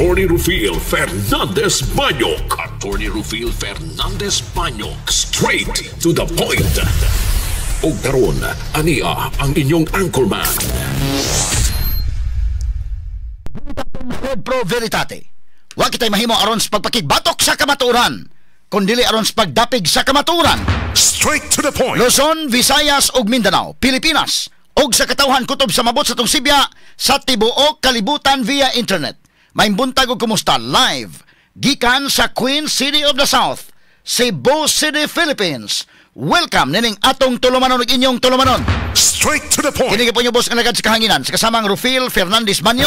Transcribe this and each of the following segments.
Attorney Rufil Fernandez Banyok. Attorney Rufil Fernandez Banyok. Straight to the point. Og karon, ania ang inyong anchorman. Pro Veritate. Wa kitay mahimo aron sa pagpakigbatok sa kamatuoran, kundili aron sa pagdapig sa kamatuoran. Straight to the point. Luzon, Visayas ug Mindanao, Pilipinas ug sa katawhan kutob sa mabot sa tong sibya sa tibuok kalibutan via internet. Maayong buntag ug kumusta live gikan sa Queen City of the South, Cebu City, Philippines. Welcome nining atong tulumanon ug inyong tulumanon. Straight to the point. Kini po inyo boss nga lagad sa kahanginan sa kasamang Rufil Fernandez Banyo.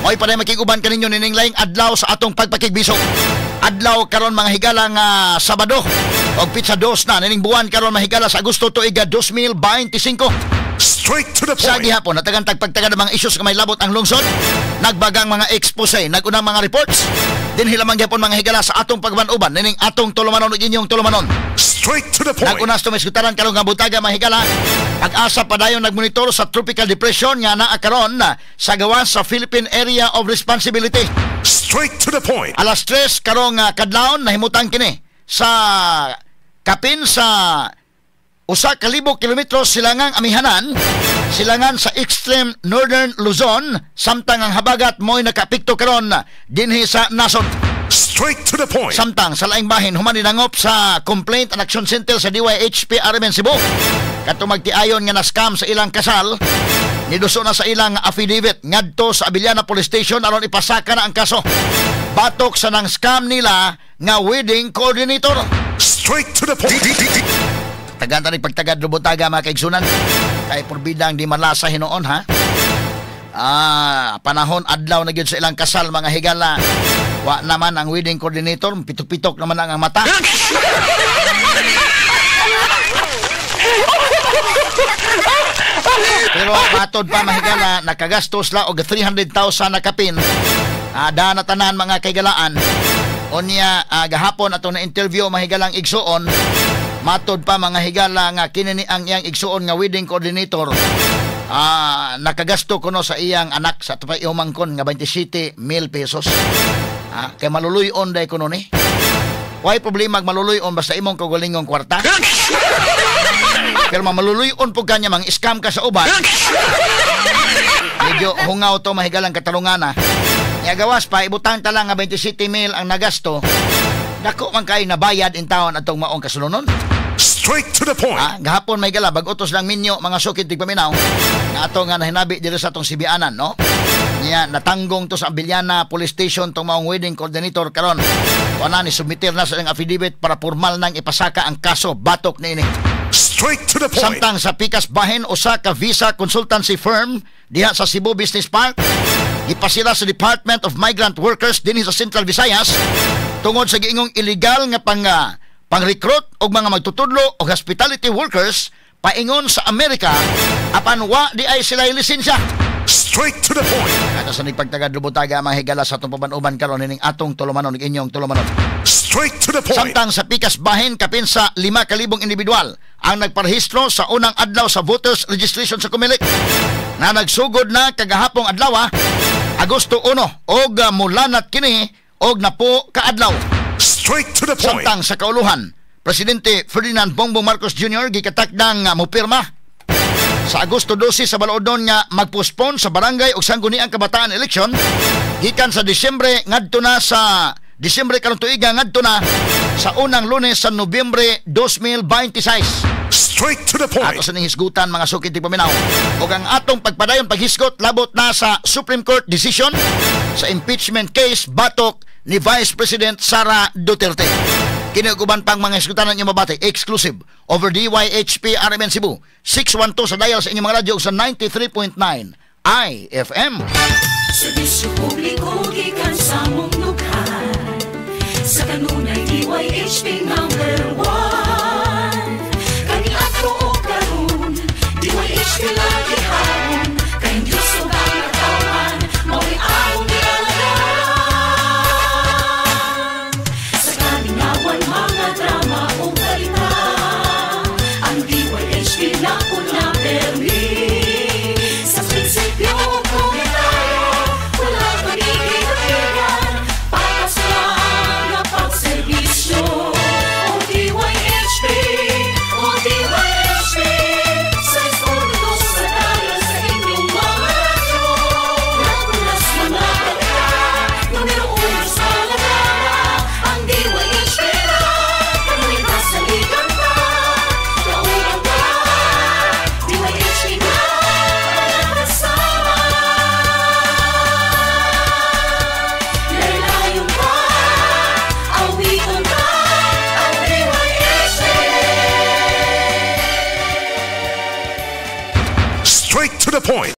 Mo'y paday makiguban kaninyo nining laing adlaw sa atong pagpakigbisog. Adlaw karon mga higala nga Sabado og petsa 2 na nining buwan karon mahigala sa Agosto tuig 2025. Straight to the Sa point. gihapon natagan tagpagtaga ng mga issues nga may labot ang lungsod, nagbagang mga expose, nagunang mga reports. Dinhi lamang gihapon mga higala sa atong pagban-uban nining atong tulumanon ug inyong tulumanon. Straight to the point. Nagunas tumisgutaran karong nga butaga mahigala. Pag-asa padayon nagmonitor sa tropical depression nga naa karon sa gawas sa Philippine Area of Responsibility. Straight to the point. Alas 3 karong kadlawon nahimutang kini sa kapin sa 1,000 kilometro silangang amihanan, silangan sa extreme northern Luzon, samtang ang habagat mo'y nakaapekto karon dinhi sa nasod. Straight to the point. Samtang sa laing bahin, human ninangop sa Complaint and Action Center sa DYHP RMN Cebu kadto magtiayon nga na-scam sa ilang kasal, niduso na sa ilang affidavit ngadto sa Abellana Police Station aron ipasaka na ang kaso batok sa nang scam nila nga wedding coordinator. Straight to the point. Tagan ta pagtagad lubutaga mga kaigsunan kay porbidang di malasa hinuon ha. Panahon adlaw na gyud sa ilang kasal mga higala. Wa naman ang wedding coordinator, pitok-pitok naman ang mata. Pero matod pa mahigala, nakagastos la og 300,000 na kapin. Da na tanan mga kaigalaan. Unya gahapon ato na interview mahigalang igsuon. Matod pa mga higala nga kini ni ang iyang igsuon nga wedding coordinator. Nakagasto kuno sa iyang anak sa tupay umangkon nga 27 mil pesos. Kay maluluyon day kuno ni. Way problema maluluyon basta imong kaugalingong kwarta. Pero maluluyon po kanya mang scam ka sa uban. Medyo hungaw to mahigalang katalungana. Nya gawas pa ibutang ta lang nga 27 mil ang nagasto. Dako man kay nabayad in taon atong maong kasulunon. Straight to the point. Gahapon may gala bag-utos lang minyo mga sukid tigpaminaw nga ato nga nahinabi diri sa atong Sibianan, no? Niya natanggong to sa Abellana Police Station tong maong wedding coordinator karon. Wala ni submitir na sa ilang affidavit para formal nang ipasaka ang kaso batok niini. Straight to the point. Samtang sa Pikas Bahin, usa ka visa consultancy firm diha sa Cebu Business Park gipasira sa Department of Migrant Workers dinhi sa Central Visayas tungod sa giingong illegal nga pang-recruit og mga magtutudlo og hospitality workers paingon sa Amerika apan wa di ay sila lisensya. Straight to the point. Ato sa nagpagtagad lubutaga mga higala sa atong paban-uban karon nining atong tulumanon ug inyong tulumanon. Straight to the point. Samtang sa Pikas Bahin kapin sa 5,000 individual ang nagparehistro sa unang adlaw sa voters registration sa Comelec na nagsugod na kagahapong adlaw Agosto 1 og mulanat kini og napo kaadlaw. Straight to the point. Samtang sa kauluhan, Presidente Ferdinand Bongbong Marcos Jr. gikatakdang mopirma sa Agosto 12 sa balaodon nga magpospon sa barangay ug sangguniang kabataan election gikan sa Disyembre ngadto na sa Disyembre karon tuiga ngadto na sa unang Lunes sa Nobyembre 2026. Straight to the point. Ato sa ning hisgutan mga sukid tigpaminaw ug ang atong pagpadayon paghisgot labot na sa Supreme Court decision sa impeachment case batok ni Vice President Sara Duterte. Kini ug uban pang mga hisgutan ninyo mabati exclusive over DYHP RMN Cebu 612 sa dial sa inyong mga radyo sa 93.9 IFM. Serbisyo publiko gikan sa mong dughan sa kanunay DYHP number 1. Kaniadto og karon DYHP lagi haron kay Diyos ug ang katawhan mao'y among gialagaran. Sa kalingawan mga drama ug balita ang DYHP na permi sa prinsipyo komunitario wala. point.